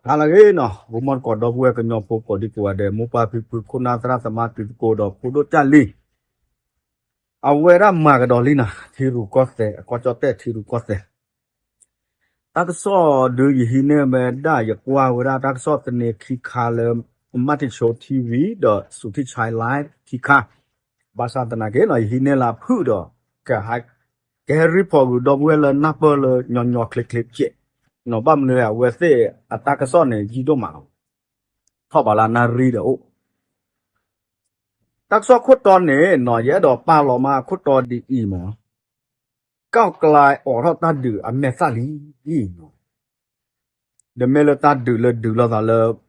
ဟါလၢအဂ့ၤနီၤ, ဂီၤမီၢ်သကိး ဒီပုၢ်ဝဲၢ်ကညီဖိကိးဒံကိးဂၤဒဲး, မိၢ်ပၢ်ဖံဖု ခိၣ်နၢ်သရၣ်သမါ တံၤသကိးဒီးဖိဒိၣ်ကၢ်လံၤ, အဝဲဒၣ်မၤကဒီးလံနီၤ, ထံရူၢ်ကီၢ်သဲး အကီၢ်ကၠီၣ်တဲၣ်ထံရူၢ်ကီၢ်သဲး တၢ်ကစီၣ်ဒုးယဟံးန့ၢ်ဝဲဒၣ် ယကွၢ်ဝဲဒၣ်တၢ်ကစီၣ်သန့ခံခါလၢ မၢ်တံၤဆိ ထံဝံၤ ဒီး စူၤထံၣ်ဆဲ live ခံခါ, ဘၣ်ဆၣ်သနာ်က့နီၤ ယဟံးန့ၢ်လၢအဖုၣ်ဒီး ကဟဲ ကဟဲ report ဂုာ်ဒီပုၢ်ဝဲၢ်လၢနၢ်ပၢၢ်လၢညီညီချ့ချ့ကဲး, နီၤ ဘၣ်မနုၤလဲၣ် အဝဲသ့ၣ်အတၢ်ကစီၣ်န့ၣ် ယံာ်ဒိၣ်မးလီၤ, ထီၣ်ဘးလၢနၣ်ရံၣ်ဒီးအိၣ် တၢ်ကစီၣ်ခိၣ်တီန့ၣ်နီၤ ယအဲၣ်ဒိးပာ်လီၤမးခိၣ်တီဒ်အံၤမး, ကီၢ်ကျဲအိးထီၣ်တၢ်ဒုးအမဲာ်သၣ်လံ, ဒီးမ့ၢ်လၢတၢ်ဒုးလၢဒုးလိာ်သးလၢ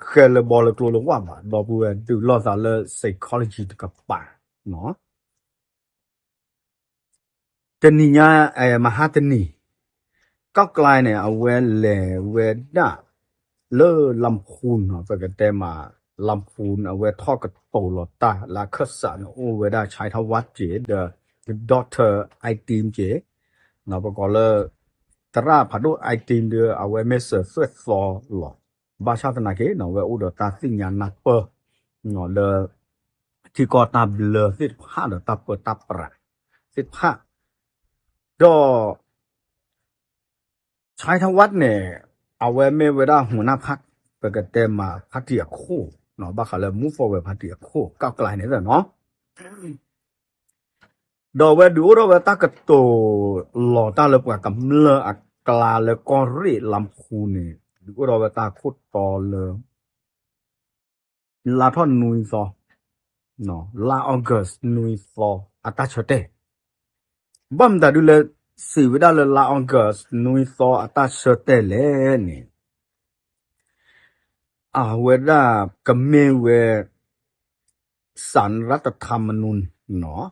ဃဲလၢဘီလၢကျိလၢဝၢ်ဘၣ်, ဒီပုၢ်ဝဲၢ်ဒုးလိာ်သးလၢ psychology တကပၤနီၤ တနံၤညါ မဟါတနံၤ ကီၢ်ကျဲန့ၣ် အဝဲလဲၤဝဲဒၣ်လၢလါဖူနီၤ, ပကတဲမး လါဖူန့ၣ် အဝဲထီၣ်ကတိၤလီၤတၢ်လၢအခၢၣ်စးန့ၣ် အိၣ်ဝဲဒၣ် ဆဲထီၣ်ဝၣ်က့ၤ ဒီး ဒီၣ်ထၢၣ် အံတံက့ၤ ပကိးလၢ သရၣ်ဖးဒိၣ်အံတံဒီး အဝဲမ့ၢ်စၢၤသွဲၣ်သီလီၤ, ဘၣ်ဆၣ်သနာ်က့နီၤ အဝဲအိၣ်ဒီးတၢ်သ့ၣ်ညါနၢ်ပၢၢ် လၢ ထံကီၢ်တၢ်ဘျၢသ့ၣ်တဖၣ်ဒီးတၢ်ပၢတၢ်ပြးသ့ၣ်တဖၣ်, ဒီး ဆဲထီၣ်ဝၣ်န့ၣ် အဝဲမ့ၢ်ဝဲဒၣ် หัวหน้าพรรค ပကတဲမး party အခိၣ်, ဘၣ်ဃးလၢ Move Forward Party အခိၣ် ကီၢ်ကျဲန့ၣ်နီၤ ဒီးအဝဲဒုးအိၣ်ထီၣ်ဝဲတၢ်ကတိၤလီၤတၢ်လၢပှၤကမျၢၢ်အကျါလၢကီၢ်ရ့ၣ်လါဖူန့ၣ် ဒုးအိၣ်ထီၣ်ဝဲတၢ်ခိၣ်တီလၢ လါထီၣ်နွံသီ, လါ August နွံသီ အတၢ်ဆၢတဲာ်, ဘၣ်မတၤဒုးလဲၣ် စံးဝဲဒၣ်လၢလါ August နွံသီအတၢ်ဆၢတဲာ်လဲၣ်န့ၣ် အဝဲဒၣ်ကမ့ၢ်ဝဲ สารรัฐธรรมนูญနီၤ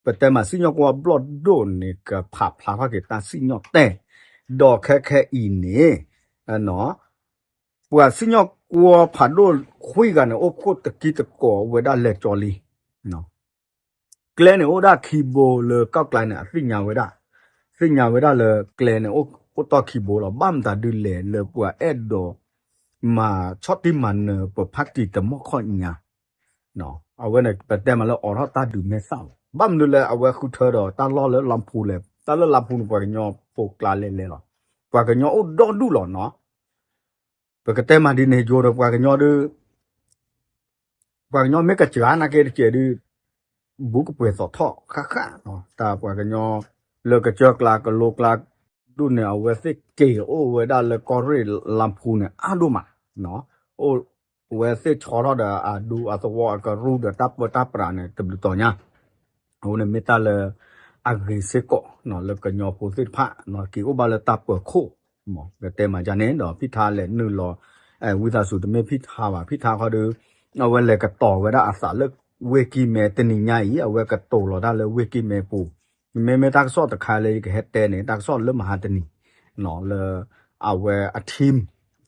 ပတဲမး စံၣ်ညီၣ်ကွီၢ်ဘျီၣ်ဒိၣ်န့ၣ် ကဖးဖျါထီၣ်က့ၤတၢ်စံၣ်ညီၣ်တဲာ်, ဒီးခဲခဲအံၤန့ၣ် ပှၤစံၣ်ညီၣ်ကွီၢ်ဖးဒိၣ်ခွံဂၤန့ၣ် အိၣ်ခိၣ်တကံတကိးဝဲဒၣ်လဲၤကၠီလံ ကျဲန့ၣ်အိၣ်ဒၣ်ခံဘိလၢကီၢ်ကျဲန့ၣ် အသ့ၣ်ညါဝဲဒၣ်, သ့ၣ်ညါဝဲဒၣ်လၢကျဲန့ၣ် အိၣ်တီၢ်ခံဘိလီၤ. ဘၣ်မတၤဒုးလဲၣ်လၢပှၤအဲၣ်ဒိး မၤဆီၣ်တံၢ်မၤနၢၤပဖါတံၣ်တမီၢ်ခီၣ်ညါ, အဝဲန့ၣ် ပတဲမးလၢအိးထီၣ်တၢ်ဒုးမဲာ်သၣ်လီၤ. ဘၣ်မနုၤလၢအဝဲဃုထၢဒီးတၢ်လီၢ်လၢလါဖူလဲၣ်, တၢ်လၢလါဖူန့ၣ် ပှၤကညီဖိကျါလဲၤလဲၤလီၤ. ပှၤကညီအိၣ်ဒီဒူၣ်လီၤနီၤ. ပကတဲမးဒ်န့ၣ်ယိၤဒီးပှၤကညီဒုး ပှၤကညီမ့ၢ်ကစှၤနာ်က့တကဲးဒုး ဘူးကပှဲၤသီးထီၣ်ဃၣ်ဃၣ်နီၤ. တၢ်ပှၤကညီလၢကစၢၢ်ကျါကလိကျါဒူၣ်န့ၣ် အဝဲသ့ၣ်က့ၤအိၣ်ဝဲဒၣ်လၢကီၢ်ရ့ၣ်လါဖူန့ၣ် အါဒိၣ်မး, အိၣ်ဝဲသ့ၣ်ဆီထီၣ်ဒီးအဒူအသဝီအကရူၢ်ဒီးတၢ်ပၢတၢ်ပြးန့ၣ် တဘျုးတီၤညါ အဃိန့ၣ်မ့ၢ်တၢ်လၢ အဂ့ၤစ့ၢ်ကီး လၢကညီဖိသ့ၣ်တဖၣ် က့ၤအိၣ်ဘၣ်လၢတၢ်ပၢၤခိၣ်, ပတဲမးဒ်န့ၣ်ဒီး ဖံထါလဲၤနုာ်လီၤ, ဝံသးစူၤတမ့ၢ်ဖံထါဘၣ်, ဖံထါခီဒီး အဝဲလဲၤကတီၤဝဲဒၣ်အသးလၢဝ့ၢ်ကံၢ်မဲ တနံၤညါအံၤ အဝဲကတိၤလီၤတၢ်လၢဝ့ၢ်ကံၢ်မဲပူၤ, မ့မ့ၢ်တၢ်ကစီၣ်တခါလၢယကဟဲတဲန့ၣ် တၢ်ကစီၣ်လၢမဟါတနံၤ လၢ အဝဲအ team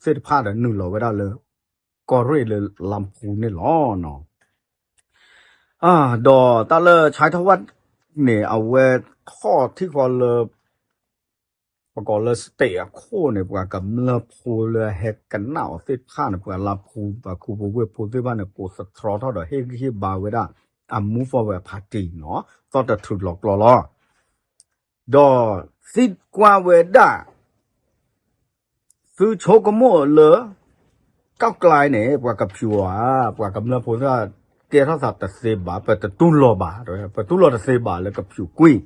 သ့ၣ်တဖၣ်ဒီးနုာ်လီၤဝဲဒၣ်လၢ ကီၢ်ရ့ၣ်လၢလါဖူန့ၣ်လီၤ. ဒီးတၢ်လၢဆဲထီၣ်ဝၣ်န့ၣ် အဝဲထီၣ်ထံၣ်ဃီလၢ ပကိးလၢ state အခိၣ်န့ၣ် ပှၤကမျၢၢ်ဖိလၢဟဲကနၣ်အီၤသ့ၣ်တဖၣ်န့ၣ် ပှၤလါဖူ ပှၤခူဖိဝ့ၢ်ဖိသ့ၣ်တဖၣ်န့ၣ် ကိးသတြီထီၣ်ဒီးဟ့ၣ်ဂံၢ်ဟ့ၣ်ဘါဝဲဒၣ် အ Move Forward Party နီၤ သီၣ်တထူးလီၤကျီလီၤ. ဒီးသံကွၢ်ဝဲဒၣ် သုဆိကမိၣ်လၢ ကီၢ်ကျဲန့ၣ် ပှၤကဖၠူးဧါ, ပှၤကမျၢၢ်ဖိသ့ၣ် ကဲထီၣ်သးတသ့ဘၣ်, ပတတူၢ်လိာ်ဘၣ်, ပတူၢ်လိာ်တသ့ဘၣ်လၢကဖၠူးကွံာ်,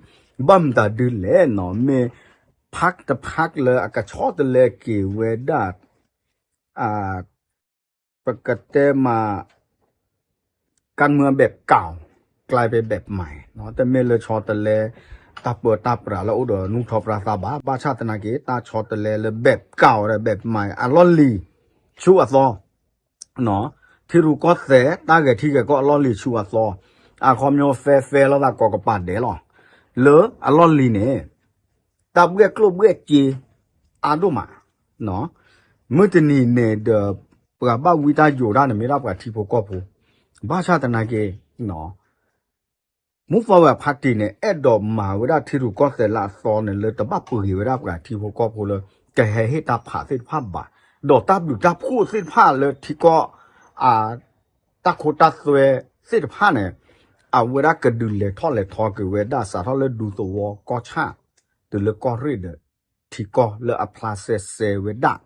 ဘၣ်မတၤဒုလဲၣ်နီၤ, မ့ၢ် party တ party လၢအကဆီတလဲက့ၤဝဲဒၣ် ပကတဲမး การเมืองแบบเก่า กลายเป็นแบบใหม่ တမ့ၢ်လၢဆီတလဲ တၢ်ပၢတၢ်ပြးလၢအိၣ်ဒီးနူၢ်ထီပြါသးဘၣ်, ဘၣ်ဆၣ်သနာ်က့ တၢ်ဆီတလဲလၢ แบบเก่า ဒီး แบบใหม่ အလီၢ်လံၤဆူအသီ, ထံရူၢ်ကီၢ်သဲး တၢ်ဂဲၤထံဂဲၤကီၢ်အလီၢ်လံၤဆူအသီ, အခီပညီ fair fair လိာ်သးကိးကပၤဒဲးလီၤ. လၢအလီၢ်လံၤန့ၣ် တၢ်ဘှဲၣ်ကျိၣ်ဘှဲၣ်စ့ အါဒိၣ်မး, မုၢ်တနံၤန့ၣ်ဒီး ပှၤဘၣ်ဝံတၢ်ယိးတၢ်န့ၣ် မ့ၢ်ဒၣ်ပှၤထံဖိကီၢ်ဖိ, ဘၣ်ဆၣ်သနာ်က့ Move Forward Party န့ၣ် အဲၣ်ဒိးမၤဝဲဒၣ်ထံရူၢ်ကီၢ်သဲးလၢအသီန့ၣ် လၢတဘၣ်ပှ့ၤဝဲဒၣ်ပှၤထံဖိကီၢ်ဖိလၢ တဟဲဟ့ၣ်တၢ်ဖးသ့ၣ်တဖၣ်ဘၣ်, ဒီးတၢ်ဘျုးတၢ်ဖှိၣ်သ့ၣ်တဖၣ်လၢထံကီၢ် အ တၢ်ခိတၢ်သွဲသ့ၣ်တဖၣ်န့ၣ် အဝဲဒၣ်ကဒုးလဲၤထီၣ်လဲၤထီက့ၤဝဲဒၣ် စးထီၣ်လၢဒူသဝီကီၢ်ဆၣ် တုၤလၢကီၢ်ရ့ၣ်ဒီး ထံကီၢ်လၢအဖျါစဲစဲဝဲဒၣ်,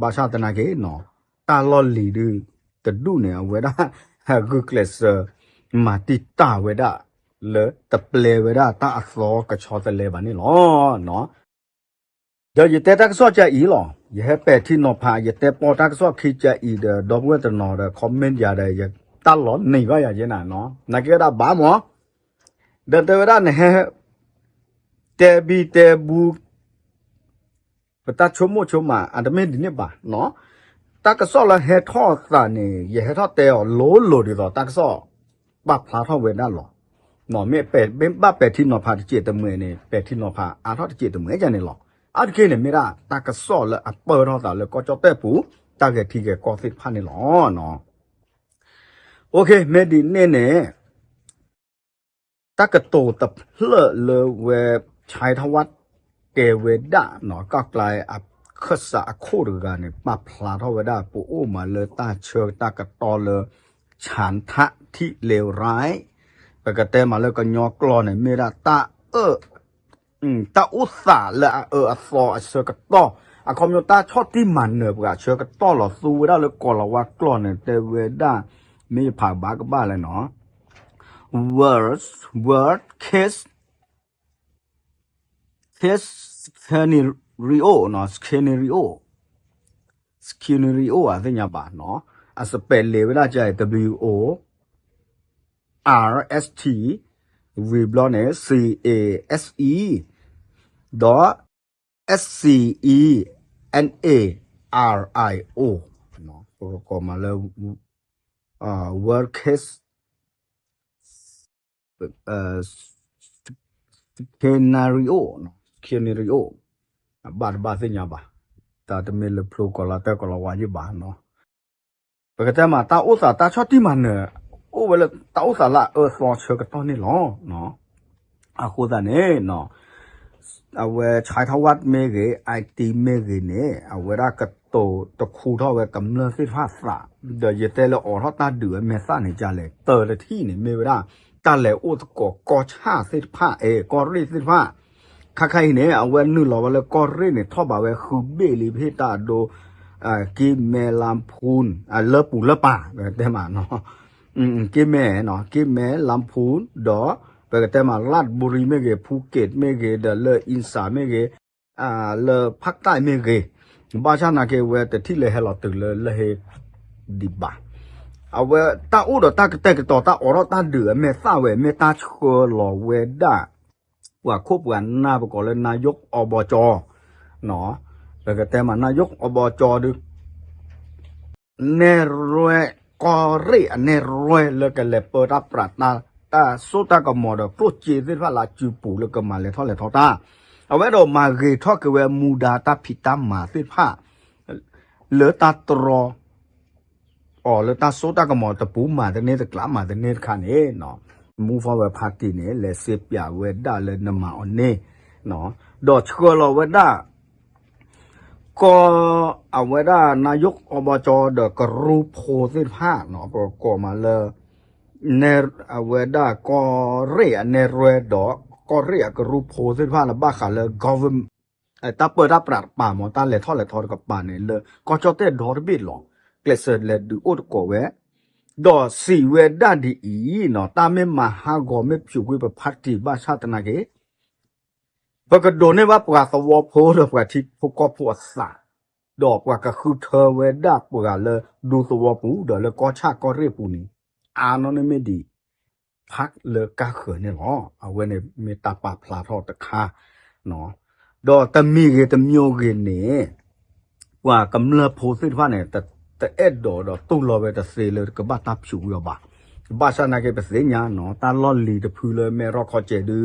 ဘၣ်ဆၣ်သနာ်က့နီၤ တၢ်လီၢ်လံၤဒုး တဒူၣ်န့ၣ် အဝဲဒၣ် ဂုာ်ကျဲးစၢး မၤတံာ်တာ်ဝဲဒၣ် လၢတပျဲဝဲဒၣ်တၢ်အသီကဆီတလဲဘၣ်န့ၣ်လီၤ. ဒီးယတဲတၢ်ကစီၣ်ကၢအံၤလီၤ. ယဟဲပဲာ်ထံနီၤဖး ယတဲပီတၢ်ကစီၣ်ခံကၢအံၤဒီး ဒီပုၢ်ဝဲၢ်တနီၤဒီး comment ယၤဒီး ယတၢ်လီၤနံၤဘၣ်ယၤယဲနၤနီၤ နာ်က့ဝဲဒၣ်ဘၣ်မး, ဒီးတဲဝဲဒၣ်နဟဲ တဲဘံတဲဘူ ပတၢ်ဆိကမိၣ်ဆိကမး အတမ့ၢ်ဒ်န့ၣ်ဘၣ်နီၤ. တၢ်ကစီၣ်လၢဟဲထီၣ်သးန့ၣ် ယဟဲထီၣ်တဲအီၤလိၤလိၤဒ်သိးတၢ်ကစီၣ် ပာ်ဖျါထီၣ်ဝဲဒၣ်လီၤ. မ့ၢ်ပဲာ် မ့ၢ်ဘၣ်ပဲာ်ထံနီၤဖးတစဲးတမှဲၤန့ၣ် ပဲာ်ထံနီၤဖးအါထီၣ်တစဲးတမှဲၤကန့ၣ်လီၤ. အါတက့ၢ်န့ၣ် မ့ၢ်ဒၣ်တၢ်ကစီၣ်လၢအပၢၢ်ထီၣ်သးလၢကီၢ်ကၠီၣ်တဲၣ်ပူၤ တၢ်ဂဲၤထံဂဲၤကီၢ်သ့ၣ်တဖၣ်န့ၣ်လီၤ. အိၣ်ခ့ မ့ၢ်ဒ်န့ၣ်န့ၣ် တၢ်ကတိၤတဖျၢၣ်လၢဝဲ ဆဲးထီဝါ တဲဝဲဒၣ်နီၤ ကီၢ်ကျါအခၢၣ်စးအခိၣ်တဂၤန့ၣ် ပာ်ဖျါထီၣ်ဝဲဒၣ် ပအိၣ်မးလၢတၢ်ဆၢတၢ်ကတီၢ်လၢ ဆၣ်ထၣ်ထံၣ်လ့ၤရၢၣ် ပကတဲမးလၢကညီကျိာ်န့ၣ် မ့ၢ်ဒၣ်တၢ်အၢ တၢ်အိၣ်သးလၢအအၢအသီအဆၢကတီၢ် အခီပညီတၢ်ဆီၣ်တံၢ်မၤနၢၤပှၤအဆၢကတီၢ်လီၤ သူဝဲဒၣ်လၢကိၤလၤဝါကျိာ်န့ၣ် တဲဝဲဒၣ် မ့ၢ်ယဖးဘၣ်ကဘၣ်လဲၣ်နီၤ world, world case, case scenario နီၤ scenario, scenario အသ့ၣ်ညါဘၣ်နီၤ အspellingဝဲဒၣ်က W O R S T ဝံၤဘျီန့ၣ် C A S E ဒီး S C E N A R I O ပကကိးမးလၢ world case scenario, scenario အဘၣ်တဘၣ်သ့ၣ်ညါဘၣ်, တၢ်တမ့ၢ်လၢဖျိကိၤလၤတဲကိၤလၤဝါယ့ၢ်ဘၣ်နီၤ ပကတဲမး တၢ်အိၣ်သးတၢ်ဆီၣ်တံၢ်မၤနၢၤ အိၣ်ဝဲလၢတၢ်အိၣ်သးလၢအအၢသီဆၢကတီၢ်န့ၣ်လီၤ. အဃိသတးန့ၣ် အဝဲ ဆဲးထီဝါ မ့ၢ်ဂ့ၤ I T မ့ၢ်ဂ့ၤန့ၣ် အဝဲဒၣ်ကတိၤတခူထီၣ်ဝဲကမျၢၢ်သ့ၣ်တဖၣ်သး, ဒီးယတဲလၢအိးထီၣ်တၢ်ဒုးဝဲမဲာ်သၣ်န့ၣ် ကလဲၣ် တၢတထံၣ်န့ၣ် မ့ၢ်ဝဲဒၣ် တၢ်လဲၤအိၣ်သကိးကီၢ်ဆၣ်သ့ၣ်တဖၣ် အဲ ကီၢ်ရ့ၣ်သ့ၣ်တဖၣ် ခါခါအံၤန့ၣ် အဝဲနုာ်လီၤဝဲလၢကီၢ်ရ့ၣ်န့ၣ် ထီၣ်ဘးဝဲဃုဘ့ၣ်လံ ပဟ့ၣ်တၢ်အဒိ က့မဲလါဖူ လၢပူၤလၢပၤ ပကတဲမး က့မဲ က့မဲ လါဖူ ဒီး ပကတဲမး လၢတ်ဘူရံမ့ၢ်ဂ့ၤ ဖူက့းမ့ၢ်ဂ့ၤ ဒီးလၢအံစၣ်မ့ၢ်ဂ့ၤ လၢဖးတၢ်မ့ၢ်ဂ့ၤ ဘၣ်ဆၣ်နာ်က့ဝဲတထံၣ်လၢဟဲလီၤတုၤလၢလၢဟ့ ဒံးဘၣ်. အဝဲတၢ်အိၣ်ဒီးတၢ်ကတဲာ်ကတီၤတၢ်အိးထီၣ်တၢ်ဒုးအမဲာ်သၣ်ဝဲ မ့ၢ်တၢ်ဆှၢလီၤဝဲဒၣ် ပှၤခိၣ်ပှၤနၢ်ပကိးလၢ နါယိၣ်အီဘီကၠီ ပကတဲမး နါယိၣ်အီဘီကၠီဒုး နဲၣ်ရွဲ ကီၢ်ရ့ၣ်အနဲၣ်ရွဲလၢကလဲၤပၢတၢ်ပြးတၢ် တၢ်စိတၢ်ကမီၤဒီးကျိၣ်စ့သ့ၣ်တဖၣ်လၢအစုပူၤလၢကမၤလဲၤထီၣ်လဲၤထီတၢ် အဝဲဒီးမၤဂ့ၤထီၣ်က့ၤဝဲမူဒါတၢ်ဖံးတၢ်မၤသ့ၣ်တဖၣ် လၢတၢ်တြီ အီၤလၢတၢ်စိတၢ်ကမီၤတပူၤမၤတန့ၢ်တကျးမၤတန့ၢ်တခါန့ၣ် Move Forward Party န့ၣ် လဲၤစ့ပၠးဝဲဒၣ်လၢနမၤအီၤန့ၣ် ဒီးဆှၢလီၤဝဲဒၣ် ကီၢ် အဝဲဒၣ် နါယိၣ်အီဘီကၠီ ဒီးကရူၢ်ဖိသ့ၣ်တဖၣ် ပကိးမးလၢ အဝဲဒၣ်ကီၢ်ရ့ၣ်အနဲၣ်ရွဲဒီး ကီၢ်ရ့ၣ်အကရူၢ်ဖိသ့ၣ်တဖၣ်လၢဘၣ်ဃးလၢ government တၢ်ပၢတၢ်ပြးတပၤမ့ၢ် တၢ်လဲၤထီၣ်လဲၤထီတကပၤန့ၣ် လၢကီၢ်ကၠီၣ်တဲၣ်ဒီတဘ့ၣ်လီၤ ကျဲးစၢးလဲၤဒုးအိၣ်သကိးဝဲ ဒီးစံးဝဲဒၣ်ဒ်အံၤနီၤ တၢ်မ့ၢ်မၤဟးဂီၤမ့ၢ်ဖၠူးကွံာ်ပ party ဘၣ်ဆၣ်သနာ်က့ ပကဒိးန့ၢ်ဘၣ်ပှၤသဝီဖိဒီးပှၤထံဖိကီၢ်ဖိအသး, ဒီးပှၤကဃုထၢဝဲဒၣ်ပှၤလၢဒူသဝီပူၤ ဒီးလၢကီၢ်ဆၣ်ကီၢ်ရ့ၣ်ပူၤန့ၣ် အါနီၢ်န့ၣ်မ့ၢ်ဒ် ဖးလၢကါဃၢၤန့ၣ်လီၤ. အဝဲန့ၣ်မ့ၢ်တၢ်ပာ်ဖျါထီၣ်တခါ, ဒီးတမံၤဂ့ၤတမံၤဂ့ၤန့ၣ် ပှၤကမျၢၢ်ဖိသ့ၣ်တဖၣ်န့ၣ် တအဲၣ်ဒိးဒီးတူၢ်လိာ်ဝဲတသ့လၢကဘၣ်တၢ်ဖၠူးကွံာ်အီၤဘၣ်. ဘၣ်ဆၣ်သနာ်က့ပသ့ၣ်ညါနီၤ တၢ်လီၢ်လံၤတဖုလၢမဲၢ်ရီၣ်ခီၣ်စဲးဒု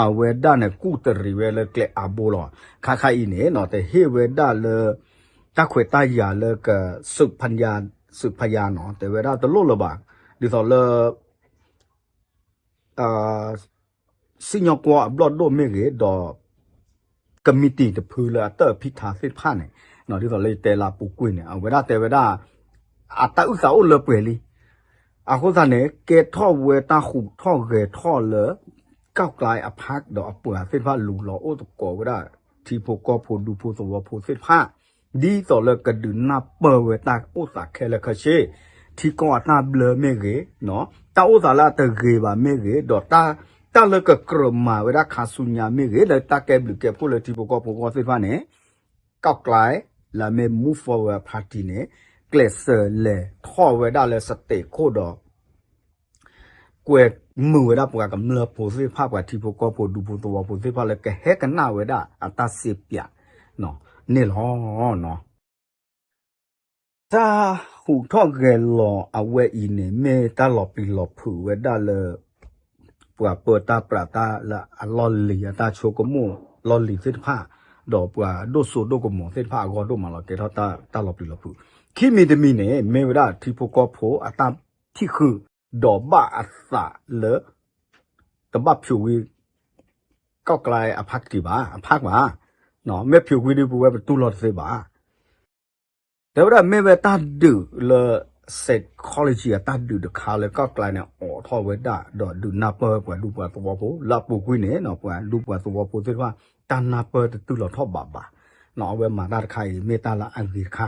အဝဲဒၣ်န့ၣ် ကူၣ်တရံးဝဲလၢကျဲအါဘိလီၤ. ခါခါအံၤန့ၣ်နီၤ တဟ့ၣ်ဝဲဒၣ်လၢ တၢ်ခွဲးတၢ်ယာ်လၢက စူးဖညါနီၤ တဲဝဲဒၣ်တလိၣ်လၢၤဘၣ်. ဒ်သိးလၢ စံၣ်ညီၣ်ကွီၢ်အဘျီၣ်ဒိၣ်မ့ၢ်ဂ့ၤ ဒီး ကမံးတံာ်တဖုလၢအတၢၣ်ဖံးထးသ့ၣ်တဖၣ်န့ၣ် ဒ်သိးလၢယတဲလၢအပူၤကွံာ်န့ၣ် အဝဲဒၣ်တဲဝဲဒၣ် အတၢ်အုၣ်သးအိၣ်လၢပှဲၤလံ. အဃိသတးန့ၣ် ကဲထီၣ်ဝဲတၢ်ဟူးထီၣ်ဂဲၤထီၣ်လၢ ကီၢ်ကျါအဖးဒီးအပှၤသ့ၣ်တဖၣ်လူၤလီၤအိၣ်သကိးဝဲဒၣ် ထံဖိကီၢ်ဖိဒူဖိသဝီဖိသ့ၣ်တဖၣ် ဒ်သိးလၢကဒုးနၢ်ပၢၢ်ဝဲတၢ်အိၣ်သးခဲလၢာ်ခဲဆ့ ထံကီၢ်အတၢ်ဘျၢမ့ၢ်ဂ့ၤ, တၢ်အိၣ်သးလၢအတဂ့ၤဘၣ်မ့ၢ်ဂ့ၤ, ဒီးတၢ်လၢကကြၢးမၤဝဲဒၣ်ခါဆူညါမ့ၢ်ဂ့ၤ လၢတၢ်ကဲဘျုးကဲဖှိၣ်လၢထံဖိကီၢ်ဖိအဂီၢ်သ့ၣ်တဖၣ်န့ၣ် ကီၢ်ကျါ လၢအမ့ၢ် Move Forward Party န့ၣ် ကျဲးစၢးလဲၤထီၣ်ဝဲဒၣ်လၢ stage ခိၣ်ဒီး ကွဲမုာ်ဝဲဒၣ်ပှၤကမျၢၢ်ဖိသ့ၣ်တဖၣ် ပှၤထံဖိကီၢ်ဖိဒူဖိသဝီဖိသ့ၣ်တဖၣ်လၢကဟဲကနၣ်ဝဲဒၣ်အတၢ်စ့ပၠးန့ၣ်လီၤ. တၢ်ဟူးထီၣ်ဂဲၤလီၤအဝဲအံၤန့ၣ် မ့ၢ်တၢ်လီၤပျံၤလီၤဖုးဝဲဒၣ်လၢ ပှၤပၢတၢ်ပြးတၢ်လၢအလီၢ်လံၤအတၢ်ဆိကမိၣ် လီၢ်လံၤသ့ၣ်တဖၣ် ဒီးပှၤဒိၣ်စိဒိၣ်ကမီၤသ့ၣ်တဖၣ်အဂီၢ်ဒိၣ်မးလီၤ ကဲထီၣ်တၢ်လီၤပျံၤလီၤဖုး. ခံမံၤတမံၤန့ၣ် မ့ၢ်ဝဲဒၣ်ထံဖိကီၢ်ဖိအတၢ်ထံၣ်ဃုာ် ဒီးဘၣ်အသးလၢ တဘၣ်ဖၠူးဝံၤ ကီၢ်ကျါအဖးကတံၢ်ဘၣ် အဖးဘၣ်, မ့ၢ်ဖၠူးဝံၤဒီးပဝဲပတူၢ်လိာ်တသ့ဘၣ် တဲဝဲဒၣ်မ့ၢ်ဝဲတၢ်ဒုးလၢ psychology အတၢ်ဒုးတခါလၢကီၢ်ကျါန့ၣ် အိးထီၣ်ဝဲဒၣ် ဒီးဒုးနၢ်ပၢၢ်ဝဲပှၤဒူပှၤသဝီဖိ လၢအပူၤကွံာ်န့ၣ် ပှၤဒူပှၤသဝီဖိသ့ၣ်တဖၣ် တၢ်နၢ်ပၢၢ်တတုၤလီၤထီၣ်ဘးဘၣ်. အဝဲမၤတၢ်တခါအံၤ မ့ၢ်တၢ်လၢအဂ့ၤတခါ,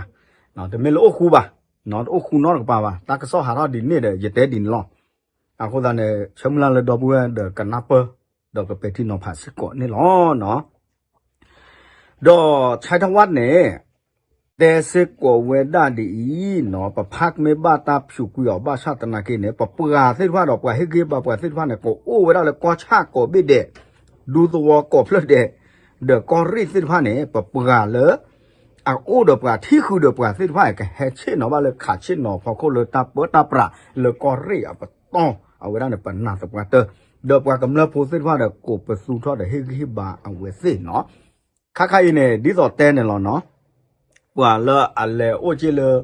တမ့ၢ်လၢအိၣ်ဃူဘၣ်, တအိၣ်ဃူနီတကပၤဘၣ်. တၢ်ကစီၣ်ဟးထီၣ်ဒ်န့ၣ်ဒီး ယတဲဒ်န့ၣ်လီၤ. အဃိသတးန့ၣ် ဆၢမုၢ်လၢ်လၢဒီပုၢ်ဝဲၢ်ဒီးကနၢ်ပၢၢ် ဒီးကပဲာ်ထံနီၤဖးစ့ၢ်ကီးန့ၣ်လီၤ. ဒီး ဆၢထၢၣ်ဝါန့ၣ် တဲစ့ၢ်ကီးဝဲဒၣ်ဒ်အံၤနီၤ ပဖးမ့ၢ်ဘၣ်တၢ်ဖၠူးကွံာ်အီၤ ဘၣ်ဆၣ်သနာ်က့န့ၣ် ပပှၤသ့ၣ်တဖၣ်ဒီးပှၤဟ့ၣ်ဂံၢ်ဘါပှၤသ့ၣ်တဖၣ်န့ၣ် ကအိၣ်ဝဲဒၣ်လၢကီၢ်ဆၣ်ကိးဘ့ၣ်ဒဲး, ဒူသဝီကိးဖျၢၣ်ဒဲး, ဒီးကီၢ်ရ့ၣ်သ့ၣ်တဖၣ်န့ၣ် ပပှၤလၢ အအိၣ်ဒီးပှၤထံၣ်ဃုာ်ဒီးပှၤသ့ၣ်တဖၣ် ကဟဲဆ့ၣ်နီၤဘၣ်လၢခးဆ့ၣ်နီၤဖီခိၣ်လၢတၢ်ပၢတၢ်ပြးလၢကီၢ်ရ့ၣ်အပတီၢ် အဝဲဒၣ်န့ၣ် ပနာ်သပှၢ်တၢၢ်, ဒီးပှၤကမျၢၢ်ဖိသ့ၣ်တဖၣ်ဒီး ကိးပသူထီၣ်ဒီးဟ့ၣ်ဂံၢ်ဟ့ၣ်ဘါအဝဲသ့ၣ်နီၤ. ခါခါအံၤန့ၣ် ဒ်သိးတဲန့ၣ်လီၤနီၤ, ပှၤလၢအလဲၤအိၣ်က့ၢ်လၢ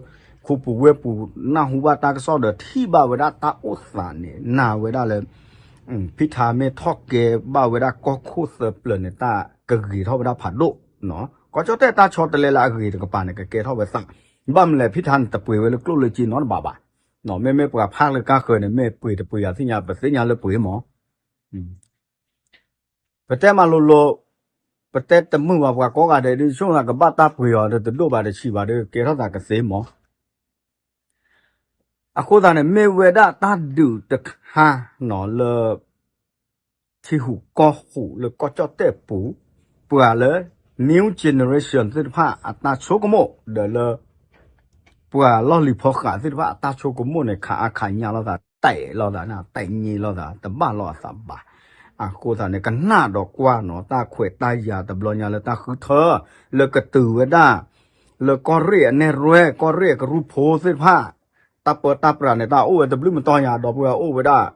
ခူပူၤဝ့ၢ်ပူၤ နၢ်ဟူဘၣ်တၢ်ကစီၣ်ဒီးထံၣ်ဘၣ်ဝဲဒၣ်တၢ်အိၣ်သးန့ၣ် နာ်ဝဲဒၣ်လၢ ဖံထါမ့ၢ်ထီၣ်ကဲဘၣ်ဝဲဒၣ်ကီၢ်ခိၣ်သၢပျၢၤန့ၣ် တၢ်ကဂ့ၤထီၣ်ဝဲဒၣ်ဖးဒိၣ်, ကီၢ်ကၠီၣ်တဲၣ်တၢ်ဆီတလဲလၢအဂ့ၤတကပၤန့ၣ် ကကဲထီၣ်ဝဲသး, ဘၣ်မနုၤလဲၣ် ဖံထါန့ၣ် တပှ့ၤဝဲလၢကျိၣ်လၢစ့နီတဘ့ၣ်ဘၣ်, မ့မ့ၢ်ပှၤဖးလၢကါဃၢၤန့ၣ် မ့ၢ်ပှ့ၤတပှ့ၤအသ့ၣ်ညါ ပသ့ၣ်ညါလၢပှ့ၤမး ပတဲမၤလိၤလိၤ, ပတဲတမုာ်ဘၣ်ပှၤကိးဂၤဒဲး ဒ်ဆိကမိၣ်ကဘၣ်တၢ်ပှ့ၤအီၤဒီးတဒိၣ်ဘၣ်တဆံးဘၣ်ဒီး ကဲထီၣ်သးကသ့မး. အဃိသတးန့ၣ် မ့ၢ်ဝဲဒၣ်တၢ်ဒုးတခါနီၤလၢ ထံဟူးကီၢ်ဟူးလၢကီၢ်ကၠီၣ်တဲၣ်ပူၤ, ပှၤလၢ new generation သ့ၣ်တဖၣ်အတၢ်ဆိကမိၣ် ဒီးလၢ ပှၤလီၢ်လံၤဖီဃးသ့ၣ်တဖၣ်အတၢ်ဆိကမိၣ်န့ၣ် ခးအါခးညါလိာ်သး တဲာ်လိာ်သးန့ၣ် တဲာ်ညံလိာ်သး တဘၣ်လိာ်အသးဘၣ်. အဃိသတးန့ၣ် ကနၣ်ဒီးကွၢ်နီၤ တၢ်ခွဲးတၢ်ယာ်တဘျီညါလၢတၢ်ဃုထၢ လၢကတုၤဝဲဒၣ် လၢကီၢ်ရ့ၣ်အနဲၣ်ရွဲၣ် ကီၢ်ရ့ၣ်အကရူၢ်ဖိသ့ၣ်တဖၣ် တၢ်ပၢတၢ်ပြးန့ၣ် တၢ်အိၣ်ဝဲတဘျုးမတီၤညါ ဒီပုၢ်ဝဲၢ်အိၣ်ဝဲဒၣ်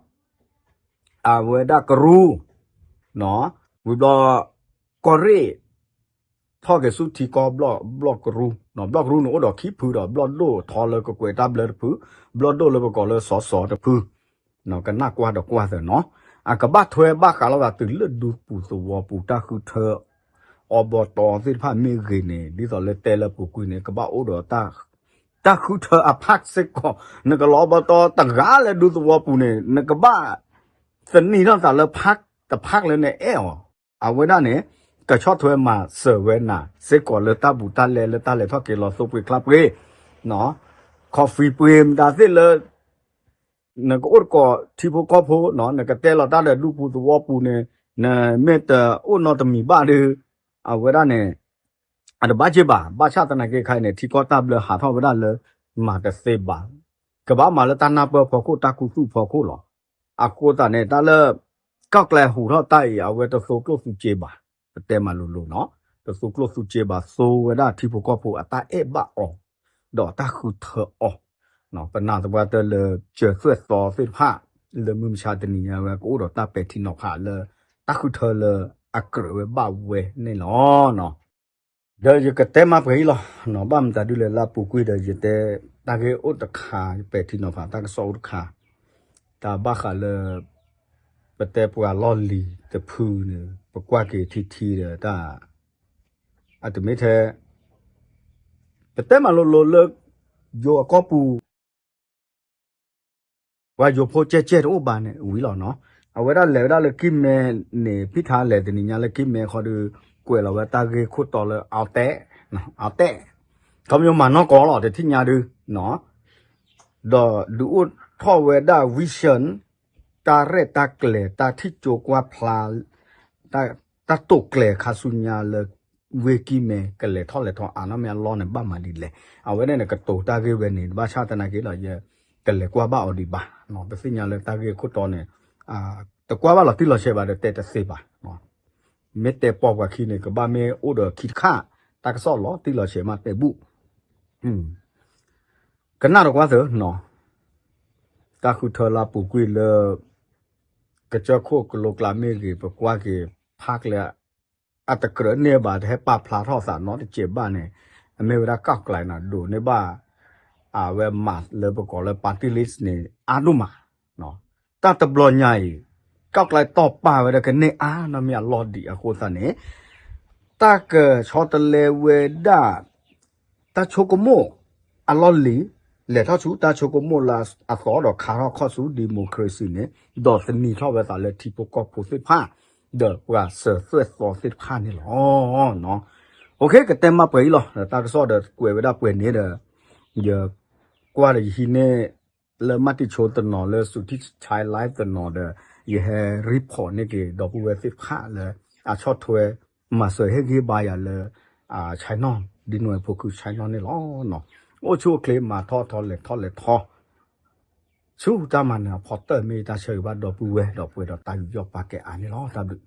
အဝဲဒၣ်ကရူၢ် ဝံၤဘျီ ကီၢ်ရ့ၣ် ထီၣ်က့ၤဆူထံကီၢ်ဘျီၣ်ကရူၢ်, ဘျီၣ်ကရူၢ်န့ၣ်အိၣ်ဒီးခံဖုဒီး ဘျီၣ်ဒိၣ်ထီလၢကကွဲးတၢ်ဘျၢတဖု, ဘျီၣ်ဒိၣ်လၢပကိးလၢစီၤစီၤတဖု, ကနၣ်ကွၢ်ဒီးကွၢ်သနီၤ, အကဘၣ်ထွဲဘၣ်ဃးလိာ်သးတုၤလၢဒူပူၤသဝီပူၤ တၢ်ဃုထၢ အီဘီတီသ့ၣ်တဖၣ်မ့ၢ်ဂ့ၤန့ၣ် ဒ်သိးလၢတဲလၢပူၤကွံာ်န့ၣ် ကဘၣ်အိၣ်ဒီး တၢ်ဃုထၢအဖးစ့ၢ်ကီး, နကလီၤအီဘီတီတဂၤလၢဒူသဝီပူၤန့ၣ် နကဘၣ်သန့ၤထီၣ်သးလၢဖးတဖးလၢနအဲၣ်အီၤ, အဝဲဒၣ်န့ၣ် ကဆီၣ်ထွဲမၤစၢၤဝဲနၤစ့ၢ်ကီးလၢတၢ်ဘူးတၢ်လဲလၢတၢ်လဲၤထီၣ်က့ၤလီၤသိပှ့ၤချါပှ့ၤ, coffee ပှ့ၤမတၤသ့ၣ်လၢ နကအိၣ်သကိးထံဖိကီၢ်ဖိ, နကတဲလီၤတၢ်ဒီးဒူပူၤသဝီပူၤန့ၣ် နမ့ၢ်တအိၣ်နီတမံၤဘၣ်ဒီး အဝဲဒၣ်န့ၣ် အတဘၣ်က့ၤဘၣ်, ဘၣ်ဆၣ်သနာ်က့ခါအံၤန့ၣ် ထံကီၢ်တၢ်ဘျၢဟးထီၣ်ဝဲဒၣ်လၢ မၤတသ့ဘၣ်, ကဘၣ်မၤလၢတၢ်နၢ်ပၢၢ်ဖီခိၣ် တၢ်ခူသူၣ်ဖီခိၣ်လီၤ. အဃိသတးန့ၣ် တၢ်လၢ ကီၢ်ကျဲဟူးထီၣ်တၢ်အံၤ အဝဲတသိကျိၣ်သူစ့ဘၣ်, ပတဲမၤလိၤလိၤနီၤ, တသိကျိၣ်သူစ့ဘၣ် သိဝဲဒၣ်ထံဖိကီၢ်ဖိအတၢ်အဲၣ်ဘၣ်အီၤ ဒီးတၢ်ဃုထၢအီၤ, ပနာ်သပှၢ်တၢၢ်လၢ စၢၤသွဲၣ်သီသ့ၣ်တဖၣ် လၢမုၢ်မဆါတနံၤညါဝဲ ကအိၣ်ဒီးတၢ်ပဲာ်ထံနီၤဖးလၢ တၢ်ဃုထၢလၢအကြၢးဝဲဘၣ်ဝဲန့ၣ်လီၤ. ဒီးယကတဲမၤပှဲၤအံၤလီၤ, ဘၣ်မတၤဒုလဲၣ်လၢအပူၤကွံာ်ဒီး ယတဲ တၢ်ဂ့ၢ်အိၣ်တခါ ယပဲာ်ထံနီၤဖးတၢ်ကစီၣ်အိၣ်တခါ, တၢ်ဘၣ်ဃးလၢ ပတဲပှၤလီၢ်လံၤတဖုန့ၣ် ပကွၢ်က့ၤထံထံဒီးတၢ် အတမ့ၢ်ထဲ ပတဲမၤလိာ်လိာ်လၢ ယိၤအကီၢ်ပူၤ ပှၤယိၤဖိကဲကဲတအိၣ်ဘၣ်န့ၣ်ဝံၤလီၤနီၤ. အဝဲဒၣ်လဲၤဝဲဒၣ်လၢကံၢ်မဲန့ၣ် ဖံထါလဲၤတနံၤညါလၢကံၢ်မဲဃီဒီး ကွဲးလီၤဝဲတၢ်ဂ့ၢ်ခိၣ်တီလၢ အတဲ အတဲ ခီပညီမၤနီၢ်ကီၢ်လီၤ တထံၣ်ညါဒု ဒီးဒုးအိၣ်ထီၣ်ဝဲဒၣ် vision တၢ်ရဲၣ်တၢ်ကျဲၤ တၢ်ထံၣ်ကၠိကွၢ်ဖျါ တၢ်တိာ်ကျဲၤခါဆူညါလၢ ဝ့ၢ်ကံၢ်မဲ ကလဲၤထီၣ်လဲၤထီအါနီၢ်မ့ၢ်အလီၢ်န့ၣ် ဘၣ်မၤဒ်လဲၣ်. အဝဲန့ၣ်န့ၣ် ကတိၤတၢ်ဂ့ၢ်ဝဲန့ၣ် ဘၣ်ဆၣ်သနာ်က့ဒီး ယတလဲၤကွၢ်ဘၣ်အီၤဒံးဘၣ်. ပသ့ၣ်ညါလၢတၢ်ဂ့ၢ်ခိၣ်တီန့ၣ် တကွၢ်ဘၣ်လီၤတံၢ်လီၤဆဲးဘၣ်ဒီးတဲတသ့ဘၣ်. မ့ၢ်တဲပိာ်ပှၤခံန့ၣ် ကဘၣ်မ့ၢ်အိၣ်ဒီးခံတခါ တၢ်ကစီၣ်လီၤတံၢ်လီၤဆဲးမးတဲဘူၣ် ကနၣ်တကွၢ်သၢနီၤ, တၢ်ဃုထၢလၢပူၤကွံာ်လၢ ကစၢၢ်ခိၣ်ကလိကျါမ့ၢ်ဂ့ၤ ပကွၢ်က့ၤ ဖးကျဲ အတကြၢးန့ၢ်ဘၣ် တဟဲပာ်ဖျါထီၣ်သးနီတစဲးဘၣ်န့ၣ် အမ့ၢ်ဝဲဒၣ်ကီၢ်ကျဲနီၤ ဒိးန့ၢ်ဘၣ် အဝဲမၤလၢပကိးလၢ party list န့ၣ် အါဒိၣ်မး တၢ်တဘျီညါအံၤ ကီၢ်ကျဲတီၢ်ပာ်ဝဲဒၣ်ကန့ၢ်အါနီၢ်မ့ၢ်အလီၢ်ဒံးအဃိသတးန့ၣ် တၢ်ကဆီတလဲဝဲဒၣ် တၢ်ဆိကမိၣ်အလီၢ်လံၤ လဲၤထီၣ်ဆူတၢ်ဆိကမိၣ်လၢအသီဒီးခါထီၣ်ခီၣ်ဆူ democracy န့ၣ် ဒီးသန့ၤထီၣ်ဝဲသးလၢထံဖိကီၢ်ဖိသ့ၣ်တဖၣ် ဒီးပှၤစၢၤသွဲၣ်သီသ့ၣ်တဖၣ်န့ၣ်လီၤ. ကတဲမးပှဲၤအံၤလီၤ တၢ်ကစီၣ်ဒီးကွဲးဝဲဒၣ်ပှဲၤန့ၣ်ဒီး ယကွၢ်ဒီးယဟံးန့ၢ် လၢမၤတံၤဆိတနီၤ လၢ Suthi Chai Live တနီၤဒီး ယဟဲ report န့ၢ်က့ၤ ဒီပုၢ်ဝဲၢ်သ့ၣ်တဖၣ်လၢ အဆီၣ်ထွဲ မၤစၢၤဟ့ၣ်ဂံၢ်ဘါယၤလၢ China ဒ်နိးဖိခု China န့ၣ်လီၤ. အိၣ်ဆူၣ်အိၣ်ချ့မၤထီၣ်ထီလဲၤထီၣ်လဲၤထီ ဆူတၢ်မၤနၢၤအဖီတၢၢ်မ့ၢ်တၢ်ဆၢဂ့ၤဘၣ်ဒီပုၢ်ဝဲၢ်ဒီးပှဲၤဒီးတၢ်ယူးယီၣ်ပာ်ကဲအါန့ၣ်လီၤ. တၢ်ဘျုး